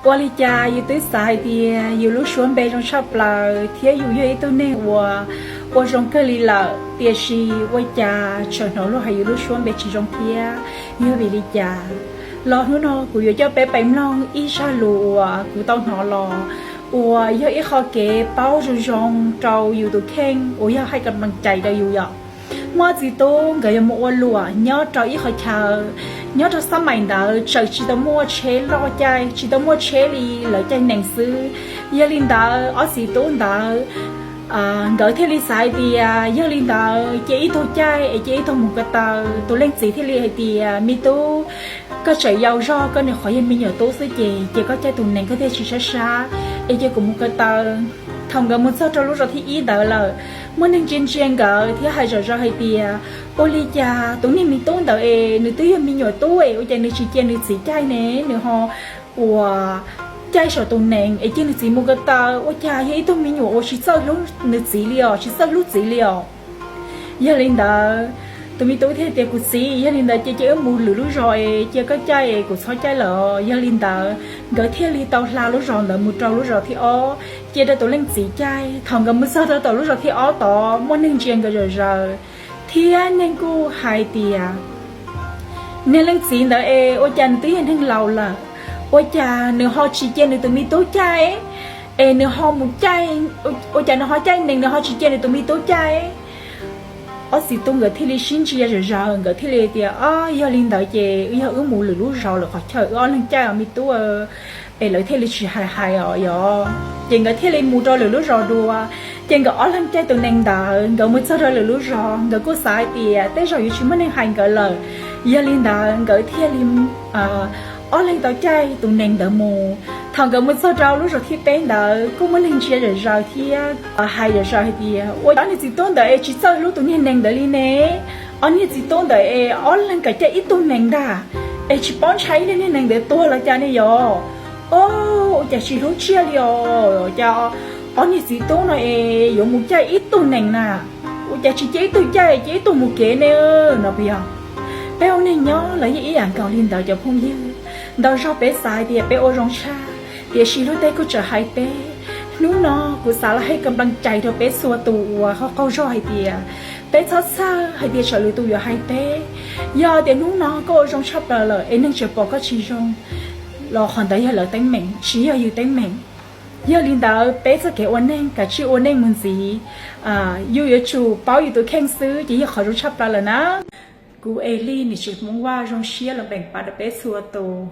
Ua li cas yus twb xav hais tias yus lub suab npe zoo tshaj plaws thiab yus yog ib tug neeg uas ua zoo kawg li lawm, tiam sis ua cas tseem hnov luag hais yus lub suab npe tsis zoo thiab? Yog vim li cas? Los hnub no kuv yuav coj peb pais mloog ib zaj lus uas kuv tau hnov los uas yog ib qho kev paub zoo zoo rau yus tus kheej uas yog hais kam plas cais rau yus yom. Muaj txiv tub nkawd yuav mus ua luam nyob rau ib qhov chaw. Nyob rau xab maim ntawd tseem tsis tau muaj tsheb loj caij, tsis tau muaj tsheb li, lawv caij nees xwb. Yog li ntawd ob txiv tub ntawd nkawd thiaj li xav hais tias yog li ntawd cia ib tug caij es cia ib tug mus ko taw. Tus leej txiv thiaj li hais tias, me tub, koj tseem yau zog, koj nyuam qhuav yog me nyuam tub xwb ces cia koj caij tus nees koj thiaj tsis sab sab, es cia kuv mus ko taw. Thaum nkawd mus txog rau lub zos thib ib ntawd lawm, muaj neeg ntsia ntsia nkawd thiab hais zom zaws hais tias, ua li cas tus niag me tub ntawd es nws twb yog me nyuam tub es ua cas nws tsis cia nws txiv caij ne, nws ho uas caij saum tus nees es cia nws txiv mus ko taw, ua cas yog ib tug me nyuam uas tsis txawj hlub nws txiv li os, tsis txawj hlub txiv li os. Yog li ntawd tus me tub thiaj tias, kuv txiv, yog li ntawd ces cia wb mus lwm lub zos es cia koj caij es kuv txhob caij lawm. Yog li ntawd nkawd thiaj li tau hla lub zos ntawd mus rau lub zos thib ob, cia rau tus leej txiv caij. Thaum nkawd mus txog rau tom lub zos thib ob tod muaj neeg ntsia nkawd zom zaws, thiab neeg kuj hais tias, niag leej txiv ntawd es ua cas nws twb yog neeg laus lawm, ua cas nws ho tsis cia nws tus me tub caij, es nws ho mus caij, ua cas nws ho caij nees nws ho tsis cia nws tus me tub caij? Ob txiv tub nkawd thiaj li sib ntsia zom zaws, nkawd thiaj li tias, o, yog li ntawd ces yog wb mus lwm lub zos lawm, qhov chaw wb ob leeg caij os me tub. Es lawv thiaj li tsis hais hais os yog, ces nkawd thiaj li mus rau lwm lub zos dua. Ces nkawd ob leeg caij tus nees ntawd, nkawd mus txog rau lwm lub zos, nkawd kuj xav hais tias tej zaum yuav tsis muaj neeg hais nkawd lawm. Yog li ntawd nkawd thiaj li ob leeg tau caij tus nees ntawd mus. Thaum nkawd mus txog rau lub zos thib peb ntawd kuj muaj neeg ntsia zom zaws thiab hais zom zaws hais tias, ua cas ob niag txiv tub ntawd es tsis txawj hlub tus niag nees ntawd li ne? Ob niag txiv tub ntawd es ob leeg kav caij ib tug nees ntag, es tsis paub ntshai ib niag nees ntawd tuag los cas ne yog? O, ua cas tsis hlub tsiaj li os, cas ob niag txiv tub no es yuav mus caij ib tug nees na, ua cas tsis cia ib tug caij, cia ib tug mus kev ne? No puas yog? Peb ua neeg nyob los yeej ib yam nkaus li ntawd cov phooj ywg. Ntau zaug peb xav hais tias peb ua zoo tshaj, tiam sis luag tej kuj tseem hais peb. Hnub no kuv xav los hais kam plas cais rau peb txhua tus uas ho qaug zog hais tias peb txhob txhawj hais tias tsam lwm tus yuav hais peb. Yog tias hnub no koj ua zoo tshaj plaws lawm es neeg tseem pom koj tsis zoo, los qhov ntawd yog lawv teeb meem, tsis yog yus teeb meem. Yog li ntawd peb txoj kev ua neej kav tsij ua neej mus ntxiv, yus yuav tsum paub yus tus kheej xwb ces yog qhov zoo tshaj plaws lawm na. Kuv Eli niam tsev Hmoob Vaj zoo siab los npeem pab rau peb txhua tus.